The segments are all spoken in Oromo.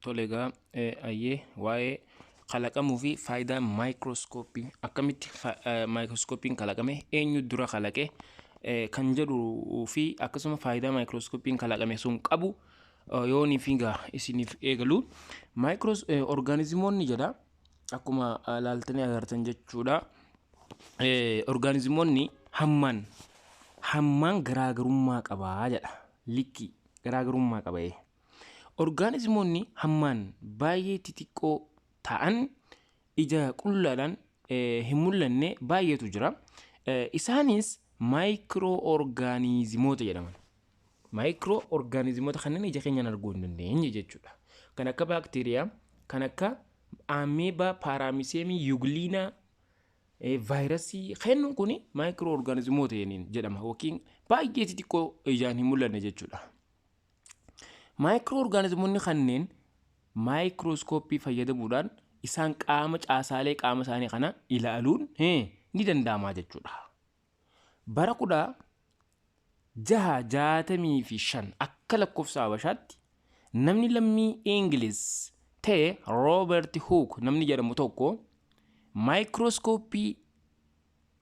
Tole egaa, ayyee, waa'ee kalaqamuu fi faayidaa maayikirooskooppii, akkamitti maayikirooskooppiin kalaqame, eenyu dura kalaqe kan jedhuu fi akkasuma faayidaa maayikirooskooppiin kalaqame sun qabu yoonii fi gaa isiniif eegalu. Maayikiroo orgaanizimoonni jedha, akkuma laaltanii agartan jechuudha. Orgaanizimoonni hammaan garaagarummaa qabaa jedha, likkii garaagarummaa qaba. Orgaanizimoonni hammaan baay'ee xixiqqoo ta'an ija qullaadhaan hin mul'anne baay'eetu jira. Isaanis maayikiroo orgaanizimoota jedhaman. Maayikiroo orgaanizimoota kanneen ija keenyaan arguu hin dandeenye jechuudha. Kan akka baakteeriyaa, kan akka ameebaa, paaraamiseemii, yugliinaa, vaayirasii kennuun kun maayikiroo orgaanizimoota jedhama yookiin baay'ee xixiqqoo ijaan hin mul'anne jechuudha. Maayikiroo orgaanizimoonni kanneen maayikirooskooppii fayyadamuudhaan isaan qaama caasaalee qaama isaanii kana ilaaluun ni danda'ama jechuudha. Bara 1665 akka lakkoofsa Habashaatti namni lammii Ingiliz ta'e Roobert Hook namni jedhamu tokko maayikirooskooppii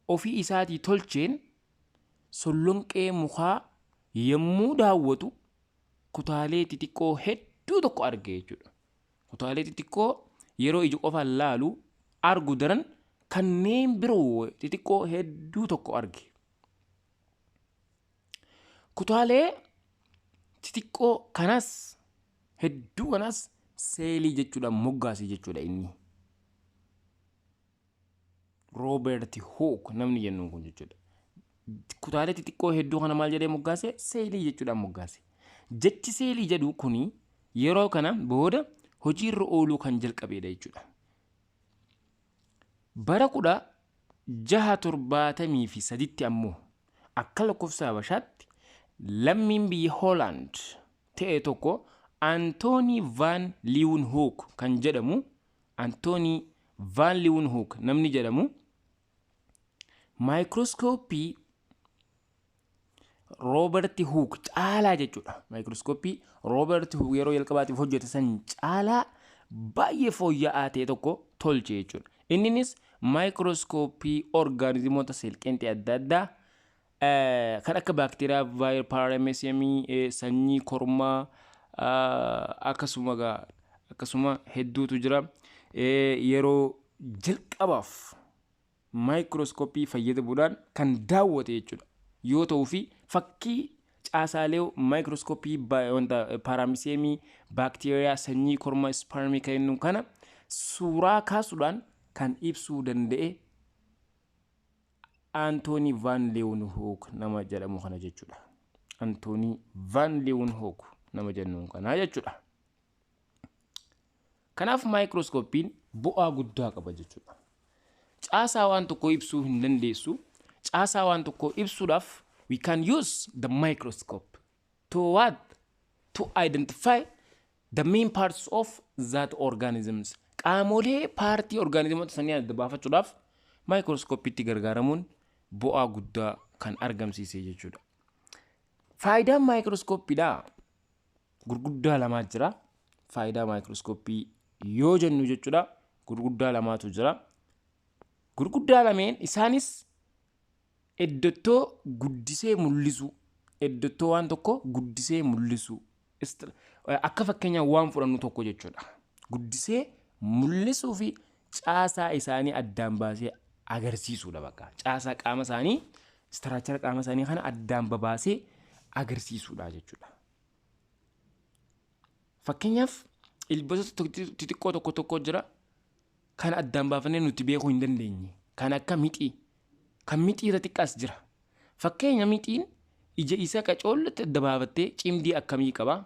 ofii isaatii tolcheen sollonqee mukaa yommuu daawwatu kutaalee xixiqqoo hedduu tokko arge jechuudha. Kutaalee xixiqqoo yeroo ija qofaan laalu argu daran kanneen biroo xixiqqoo hedduu tokko arge. Kutaalee xixiqqoo kanas hedduu kanas seelii jechuudha moggaase jechuudha inni. Roobert Hook namni jennuun kun jechuudha. Kutaalee xixiqqoo hedduu kana maal jedhee moggaase? Seelii jechuudhaan moggaase. Jechi seelii jedhu kuni yeroo kana booda hojiirra ooluu kan jalqabeedha jechuudha. Bara 1673tti ammoo akka lakkoofsa Habashaatti lammiin biyya Hoolaand ta'e tokko Antoonii Van Leeuwenhoek kan jedhamu, Antoonii Van Leeuwenhoek namni jedhamu, maayikirooskooppii Roobert Hook caalaa jechuudha. Maayikirooskooppii Roobert Hook yeroo jalqabaatiif hojjete san caalaa baay'ee fooyya'aa ta'e tokko tolche jechuudha. Inninis maayikirooskooppii orgaanizimoota seelqeenxee adda addaa kan akka baakteeriyaa, vaayir, paarameesiyamii, sanyii kormaa, akkasuma hedduutu jira. Yeroo jalqabaaf maayikirooskooppii fayyadamuudhaan kan daawwate jechuudha. Yoo ta'uu fi fakkii caasaalee maayikirooskooppii wanta paaraamiseemii, baakteeriyaa, sanyii kormaa, isparmii kan jennu kana suuraa kaasuudhaan kan ibsuu danda'e Antoonii Van Leeuwenhoek nama jedhamu kana jechuudha. Antoonii Van Leeuwenhoek nama jennuun kana jechuudha. Kanaaf maayikirooskooppiin bu'aa guddaa qaba jechuudha. Caasaa waan tokkoo ibsuu hin dandeessu. Caasaa waan tokkoo ibsuudhaaf we can use the microscope to what? To identify the main parts of that organisms. Qaamolee paartii orgaanizimoota sanii adda baafachuudhaaf maayikirooskooppiitti gargaaramuun bu'aa guddaa kan argamsiise jechuudha. Faayidaan maayikirooskooppiidhaa gurguddaa lamaa jira. Faayidaa maayikirooskooppii yoo jennu jechuudha, gurguddaa lamaatu jira. Gurguddaa lameen isaanis iddottoo guddisee mul'isu, iddottoo waan tokko guddisee mul'isu, akka fakkeenyaaf waan fudhannu tokko jechuudha. Guddisee mul'isuu fi caasaa isaanii addaan baasee agarsiisuudha bakka. Caasaa qaama isaanii, structure qaama isaanii kana addaan babaasee agarsiisuudha jechuudha. Fakkeenyaaf ilbiisota xixiqqoo tokko tokko jira kan addaan baafannee nuti beekuu hin dandeenye. Kan akka mixii. Kan mixii irra xiqqaas jira. Fakkeenya mixiin ija isaa qacoollatti adda baafattee cimdii akkamii qaba?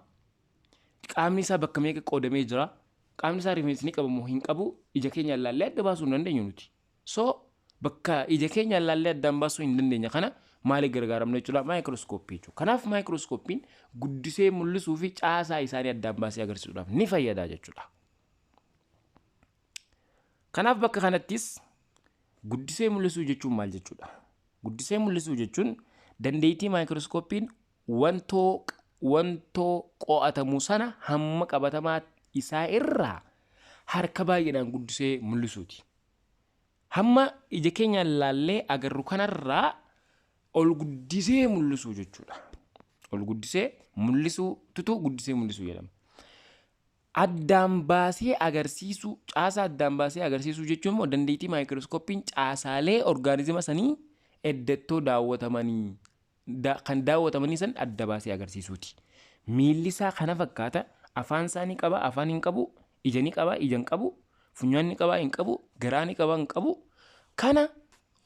Qaamni isaa bakka meeqa qoodamee jira? Qaamni isaa rifeensi ni qaba moo hin qabu? Ija keenya ilaallee adda baasuu hin dandeenyu nuti. So bakka ija keenya ilaallee addaan baasuu hin dandeenya kana maaliif gargaaramna jechuudha? Maayikirooskooppii jechuudha. Kanaaf maayikirooskooppiin guddisee mul'isuu fi caasaa isaanii addaan baasee agarsiisuudhaaf ni fayyada jechuudha. Kanaaf bakka kanattis guddisee mul'isuu jechuun maal jechuudha? Guddisee mul'isuu jechuun dandeettii maayikirooskooppiin wantoo qo'atamu sana hamma qabatamaa isaa irraa harka baay'eedhaan guddisee mul'isuuti. Hamma ija keenyaan laallee agarru kanarraa ol guddisee mul'isuu jechuudha. Ol guddisee mul'isuu tutu guddisee mul'isuu jedhama. Addaan baasee agarsiisuu, caasaa addaan baasee agarsiisuu jechuun immoo dandeettii maayikirooskooppiin caasaalee orgaanizima sanii eddattoo daawwatamanii kan daawwatamanii san adda baasee agarsiisuuti. Miilli isaa kana fakkaata, afaan isaa ni qaba, afaan hin qabu, ija ni qaba, ija hin qabu, funyaan ni qaba, hin qabu, garaa ni qaba, hin qabu. Kana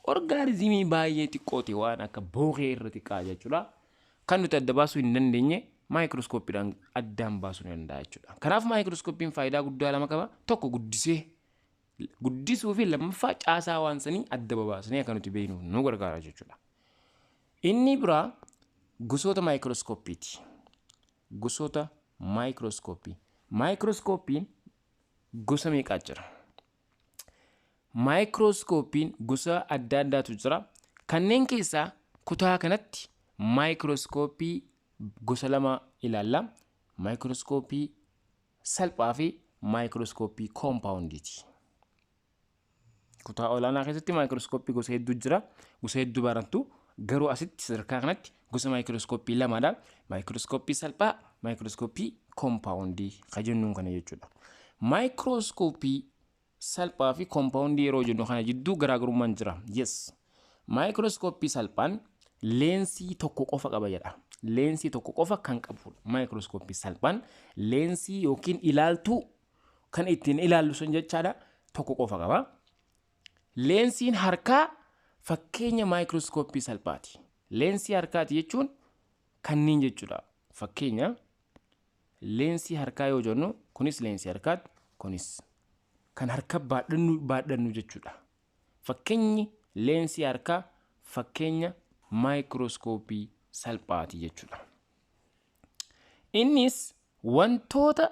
orgaanizimii baay'ee xiqqooti, waan akka bookee irra xiqqaa jechuudha. Kan nuti adda baasuu hin dandeenye maayikirooskooppiidhaan addaan baasuu ni danda'a jechuudha. Kanaaf maayikirooskooppiin faayidaa guddaa lama qaba. Tokko guddisee guddisuu fi lammaffaa caasaa waan sanii adda babaasnee akka nuti beeknu nu gargaara jechuudha. Inni biraa gosoota maayikirooskooppiiti. Gosoota maayikirooskooppii. Maayikirooskooppiin gosa meeqaa jira? Maayikirooskooppiin gosa adda addaatu jira. Kanneen keessaa kutaa kanatti maayikirooskooppii gosa lama ilaalla. Maayikirooskooppii salphaa fi maayikirooskooppii koompaawundiiti. Kutaa olaanaa keessatti maayikirooskooppii gosa hedduu jira. Gosa hedduu barattu. Garuu asitti sadarkaa kanatti gosa maayikirooskooppii lamadha. Maayikirooskooppii salphaa, maayikirooskooppii koompaawundii kan jennuun kana jechuudha. Maayikirooskooppii salphaa fi koompaawundii yeroo jennu kana jidduu garaagarummaan jira. Yes. Maayikirooskooppii salphaan leensii tokko qofa qaba jedha. Leensii tokko qofa kan qabudha. Maayikirooskooppii salphaan leensii yookiin ilaaltuu kan ittiin ilaallu sun jechaadha, tokko qofa qaba. Leensiin harkaa fakkeenya maayikirooskooppii salphaati. Leensii harkaati jechuun kanneen jechuudha. Fakkeenya leensii harkaa yoo jennu, kunis leensii harkaati, kunis kan harka baadhannu jechuudha. Fakkeenyi leensii harkaa fakkeenya maayikirooskooppii salphaati jechuudha. Innis wantoota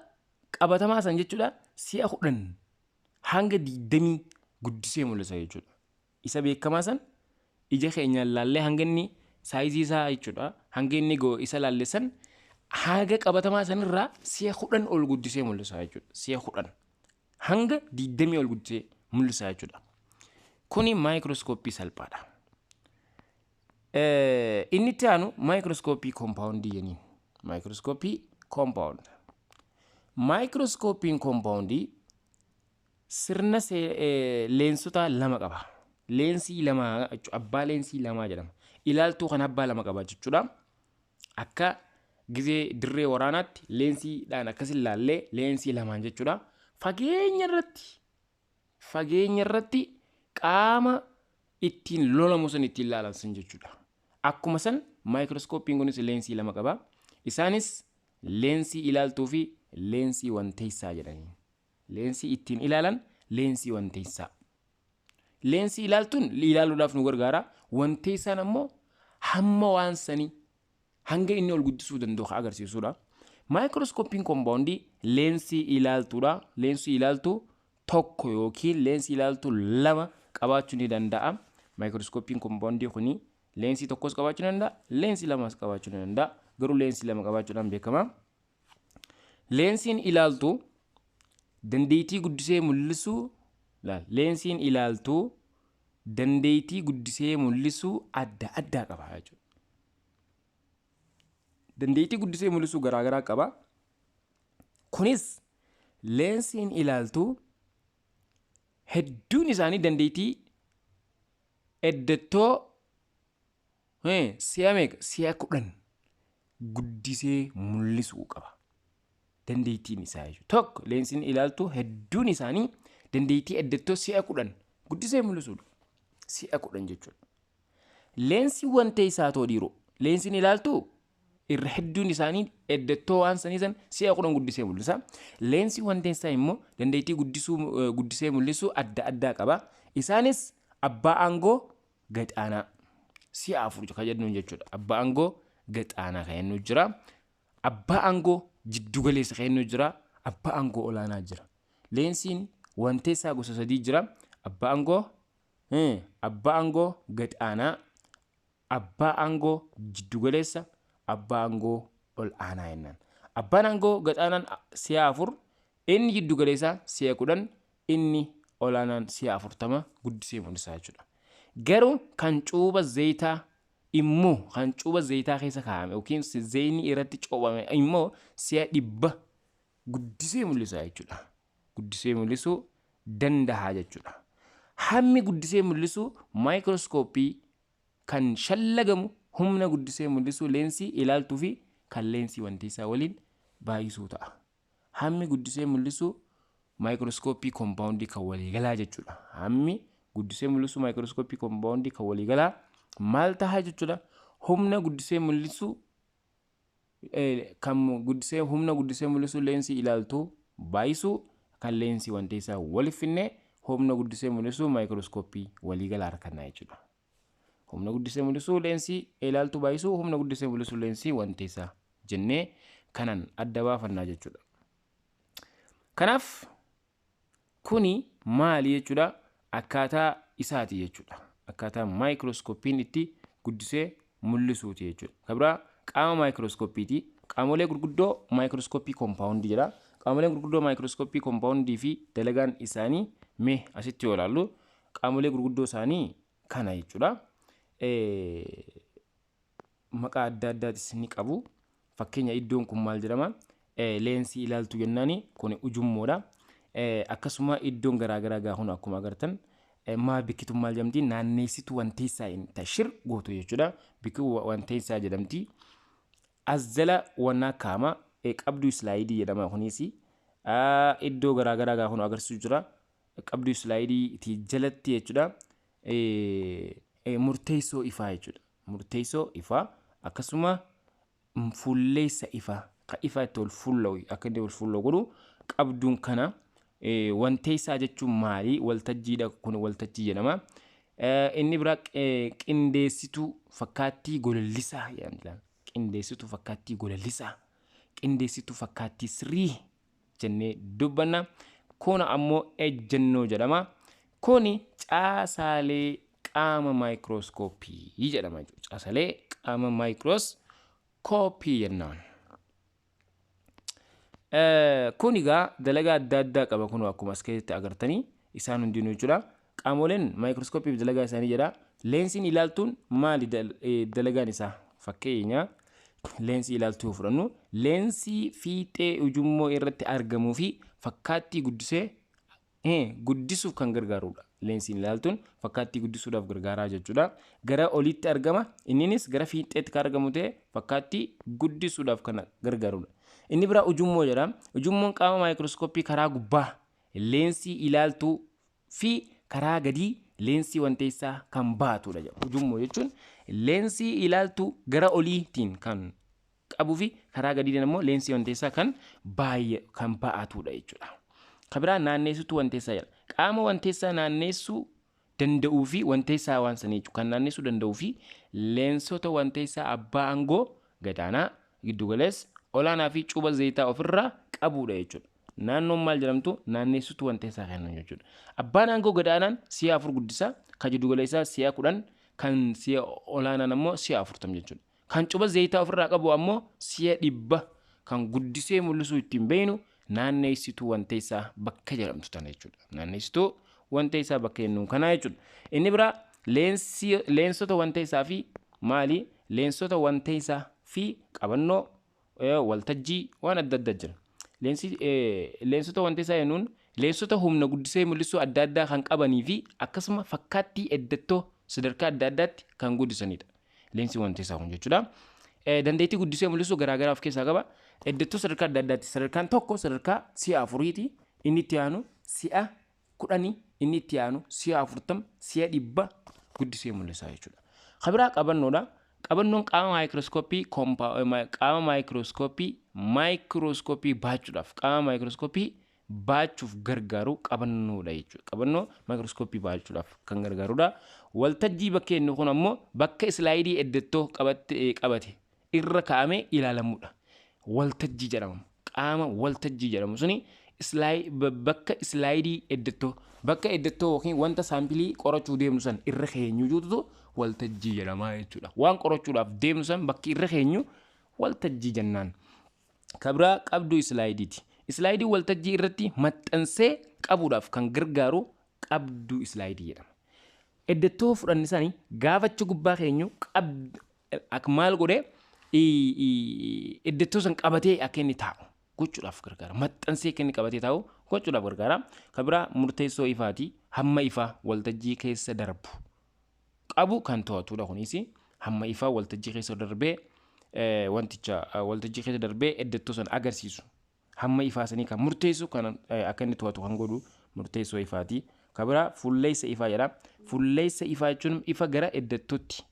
qabatamaa san jechuudha si'a 10 hanga 20 guddisee mul'isa jechuudha. Isa beekamaa san ija keenyaan laallee hanga inni saayizii isaa jechuudha, hanga inni isa laalle san haga qabatamaa sanirraa si'a 10 ol guddisee mul'isa jechuudha. Si'a 10 hanga 20 ol guddisee mul'isa jechuudha. Kuni maayikirooskooppii salphaadha. Inni itti aanu maayikirooskooppii koompaawundii jenniin. Maayikirooskooppii compound. Maayikirooskooppiin koompaawundii sirna leensota lama qaba. Leensii lama, abbaa leensii lamaa jedhama. Ilaaltuu kan abbaa lama qaba jechuudha. Akka gizee dirree waraanaatti leensiidhaan akkas ilaallee leensii lamaan jechuudha. Fageenya irratti qaama ittiin lolamu sun ittiin ilaalan sun jechuudha. Akkuma san maayikirooskooppiin kunis leensii lama qaba. Isaanis leensii ilaaltuu fi leensii wanteessaa jedhanii. Leensii ittiin ilaalan, leensii wanteessaa. Leensii ilaaltuun ilaaluudhaaf nu gargaara. Wanteessaan ammoo hamma waan sanii hanga inni ol guddisuu danda'u kan agarsiisudha. Maayikirooskooppiin koompaawundii leensii ilaaltuudha. Leensii ilaaltuu tokko yookiin leensii ilaaltuu lama qabaachuu ni danda'a. Maayikirooskooppiin koompaawundii kuni leensii tokkos qabaachuu ni danda'a, leensii lamas qabaachuu ni danda'a. Garuu leensii lama qabaachuudhaan beekama. Leensiin ilaaltuu dandeettii guddisee mul'isuu, leensiin ilaaltuu dandeettii guddisee mul'isuu adda addaa qaba jechuudha. Dandeettii guddisee mul'isuu garaagaraa qaba. Kunis leensiin ilaaltuu hedduun isaanii dandeettii eddattoo si'a meeqa, si'a 10 guddisee mul'isuu qaba. Dandeettiin isaa jechuudha. Tokko leensiin ilaaltuu hedduun isaanii dandeettii eddattoo si'a 10 guddisee mul'isuudha. Si'a 10 jechuudha. Leensiin wanta isaa too dhiiroo, leensiin ilaaltuu irra hedduun isaanii eddattoo waan sanii san si'a 10 guddisee mul'isa. Leensiin wanta isaa immoo dandeettii guddisuu guddisee mul'isuu adda addaa qaba. Isaanis abbaa aangoo gad aanaa si'a 4 kan jennuun jechuudha. Abbaa aangoo gad aanaa kan jennu jira. Abbaa aangoo jiddu galeessa kan jennu jira. Abbaa aangoo olaanaa jira. Leensiin wanteessaa gosa sadii jira. Abbaa aangoo gad aanaa, abbaa aangoo jiddu galeessa, abbaa aangoo ol aanaa jennaan. Abbaan aangoo gad aanaan si'a 4, Inni jiddu galeessaa si'a 10, inni olaanaan si'a 40 guddisee mul'isa jechuudha. Garuu kan cuuba zayitaa immoo, kan cuuba zayitaa keessa kaa'ame yookiin zayinii irratti coobame immoo si'a 100 guddisee mul'isa jechuudha. Guddisee mul'isuu danda'a jechuudha. Hammi guddisee mul'isuu maayikirooskooppii kan shallagamu humna guddisee mul'isuu leensii ilaaltuu fi kan leensii wanteessaa waliin baay'isuu ta'a. Hammi guddisee mul'isuu maayikirooskooppii koompaawundii kan waliigalaa jechuudha. Hammi guddisee mul'isuu maayikirooskooppii koompaawundii kan waliigalaa maal ta'a jechuudha? Humna guddisee mul'isuu kan guddisee humna guddisee mul'isuu leensii ilaaltuu baay'isuu kan leensii wanteessaa waliif finnee humna guddisee mul'isuu maayikirooskooppii waliigalaa arganna jechuudha. Humna guddisee mul'isuu leensii ilaaltuu baay'isuu humna guddisee mul'isuu leensii wanteessaa jennee kanan adda baafannaa jechuudha. Kanaaf kuni maali jechuudha? Akkaataa isaati jechuudha. Akkaataa maayikirooskooppiin itti guddisee mul'isuuti jechuudha. Kan biraa qaama maayikirooskooppiiti. Qaamolee gurguddoo maayikirooskooppii koompaawundii jedha. Qaamoleen gurguddoo maayikirooskooppii koompaawundii fi dalagaan isaanii mee asitti yoo ilaallu, qaamolee gurguddoo isaanii kana jechuudha. Maqaa adda addaatis ni qabu. Fakkeenya, iddoon kun maal jedhama? Leensii ilaaltuu jennaani, kun ujummoodha. Akkasuma iddoon garaagaraa gaa kun akkuma agartan maal bikkitu maal jedhamti? Naanneessituu wanteessaa tashir gootu jechuudha. Bikki wanteessaa jedhamti. As jala wannaa kaama qabduu islaayidii jedhama kunis. Iddoo garaagaraa gaa kun agarsiisu jira. Qabduu islaayidii jalatti jechuudha. Murteessoo ifaa jechuudha. Murteessoo ifaa, akkasuma fuulleessa ifaa, kan ifaa itti ol fuulla'u, akka inni ol fuulla'u godhu qabduun kana. Wanteessaa jechuun maali? Waltajjiidha, kun waltajjii jedhama. Inni biraa qindeessituu fakkaattii golollisaa jedhamti. Qindeessituu fakkaattii golollisaa. Qindeessituu fakkaattii sirrii jennee dubbanna. Kun ammoo ejjennoo jedhama. Kuni caasaalee qaama maayikirooskooppii jedhama jechuudha. Caasaalee qaama maayikirooskooppii jennaan. Kun egaa dalagaa adda addaa qaba, kun akkuma as keessatti agartanii isaan hundinuu jechuudha. Qaamoleen maayikirooskooppiif dalagaa isaanii jedha. Leensiin ilaaltuun maali dalagaan isaa? Fakkeenya leensii ilaaltuu yoo fudhannu, leensii fiixee ujummoo irratti argamuu fi fakkaattii guddisee guddisuuf kan gargaarudha. Leensiin ilaaltuun fakkaattii guddisuudhaaf gargaaraa jechuudha. Gara olitti argama. Inninis gara fiixeetti kan argamu ta'ee fakkaattii guddisuudhaaf kan gargaarudha. Inni biraa ujummoo jedha. Ujummoon qaama maayikirooskooppii karaa gubbaa leensii ilaaltuu fi karaa gadii leensii wanteessaa kan baatudha. Ujummoo jechuun leensii ilaaltuu gara oliitiin kan qabuu fi karaa gadiitiin immoo leensii wanteessaa kan baay'ee kan ba'atudha jechuudha. Kan biraa naanneessituu wanteessaa jedha. Qaama wanteessaa naanneessuu danda'uu fi wanteessaa waan sanii jechuudha. Kan naanneessuu danda'uu fi leensota wanteessaa abbaa aangoo gadaanaa, giddugaleessa, olaanaa fi cuba zayitaa ofirraa qabudha jechuudha. Naannoon maal jedhamtu? Naanneessituu wanteessaa kennan jechuudha. Abbaan aangoo gadaanaan si'a 4 guddisa, kan giddugaleessaa si'a 10, kan si'a olaanaan ammoo si'a 40 jechuudha. Kan cuba zayitaa ofirraa qabu ammoo si'a 100 kan guddisee mul'isuu ittiin beeknu naanneessituu wanteessaa bakka jedhamtu tana jechuudha. Naanneessituu wanteessaa bakka jennuun kanaa jechuudha. Inni biraa leensota wanteessaa fi maali? Leensota wanteessaa fi qabannoo, waltajjii, waan adda addaa jira. Leensota wanteessaa jennuun leensota humna guddisee mul'isuu adda addaa kan qabanii fi akkasuma fakkaattii eddattoo sadarkaa adda addaatti kan guddisanidha. Leensii wanteessaa kun jechuudha. Dandeettii guddisee mul'isuu garaagaraa of keessaa qaba. Eddattoo sadarkaa adda addaatti, sadarkaan tokko sadarkaa si'a 4ti. Inni itti aanu si'a 10, inni itti aanu si'a 40, si'a 100 guddisee mul'isa jechuudha. Kan biraa qabannoodha. Qabannoon qaama maayikirooskooppii, qaama maayikirooskooppii baachuudhaaf, qaama maayikirooskooppii baachuuf gargaaru qabannoodha jechuudha. Qabannoo maayikirooskooppii baachuudhaaf kan gargaarudha. Waltajjii bakkee inni kun ammoo bakka islaayidii eddattoo qabate irra kaa'amee ilaalamudha. Waltajjii jedhama. Qaama waltajjii jedhamu suni bakka islaayidii eddattoo, bakka eddattoo yookiin wanta saampilii qorachuu deemnu san irra keenyu juututu waltajjii jedhama jechuudha. Waan qorachuudhaaf deemnu san bakki irra keenyu waltajjii jennaan. Kabraa qabduu islaayidiiti. Islaayidii waltajjii irratti maxxansee qabuudhaaf kan gargaaru qabduu islaayidii jedhama. Iddattoo fudhanne sanii gaafa achi gubbaa keenyu akka maal godhee iddattoo san qabatee akka inni taa'u gochuudhaaf gargaara. Maxxansee akka inni qabatee taa'u gochuudhaaf gargaara. Kan biraa murteessoo ifaati. Hamma ifaa waltajjii keessa darbu qabu kan to'atudha. Kunis hamma ifaa waltajjii keessa darbee, wanticha waltajjii keessa darbee iddattoo san agarsiisu. Hamma ifaa sanii kan murteessu, kan akka inni to'atu kan godhu murteessoo ifaati. Kan biraa fulleessa ifaa jedha. Fulleessa ifaa jechuun ifa gara iddattootti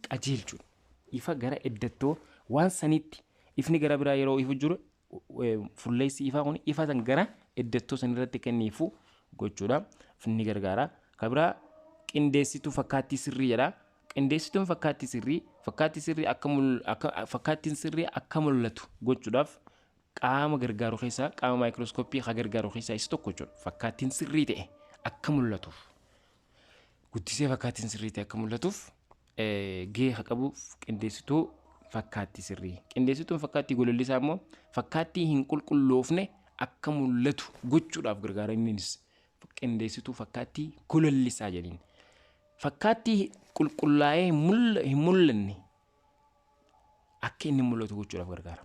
qajeelchuudha. Ifa gara iddattoo waan sanitti, ifni gara biraa yeroo ifu jiru, fulleessi ifaa kun ifa san gara iddattoo sanirratti kenniifu gochuudha. Inni gargaara. Kan biraa qindeessituu fakkaattii sirrii jedha. Qindeessituun fakkaattii sirrii akka fakkaattiin sirrii akka mul'atu gochuudhaaf qaama gargaaru keessaa, qaama maayikirooskooppii kan gargaaru keessaa isa tokko jechuudha. Fakkaattiin sirrii ta'e akka mul'atuuf, guddisee fakkaattiin sirrii ta'e akka mul'atuuf gahee haa qabu qindeessituu fakkaattii sirrii. Qindeessituun fakkaattii golollisaa immoo fakkaattii hin qulqulloofne akka mul'atu gochuudhaaf gargaara. Innis qindeessituu fakkaattii golollisaa jedhaniin. Fakkaattii qulqullaa'ee hin mul'anne akka inni mul'atu gochuudhaaf gargaara.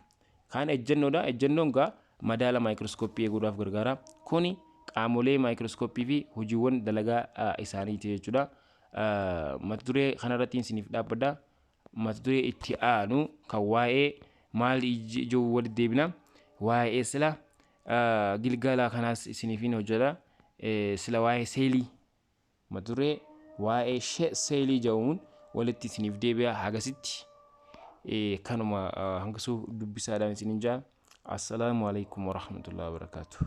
Kaan ejjennoodha. Ejjennoon gaa madaala maayikirooskooppii eeguudhaaf gargaara. Kuni qaamolee maayikirooskooppii fi hojiiwwan dalagaa isaaniiti jechuudha. Mata duree kanarratti isiniif dhaabbadha. Mata duree itti aanu kan waa'ee maal ijoo walitti deebina. Waa'ee sila gilgaala kanaas isiniif hojjedha. Sila waa'ee seelii, mata duree waa'ee seelii jedhamuun walitti isiniif deebi'a. Hagasitti kanuma hangasuu dubbisaadhaan isiniin jaa. Assalaamu alaikum warahmatullahi wabarakaatuh.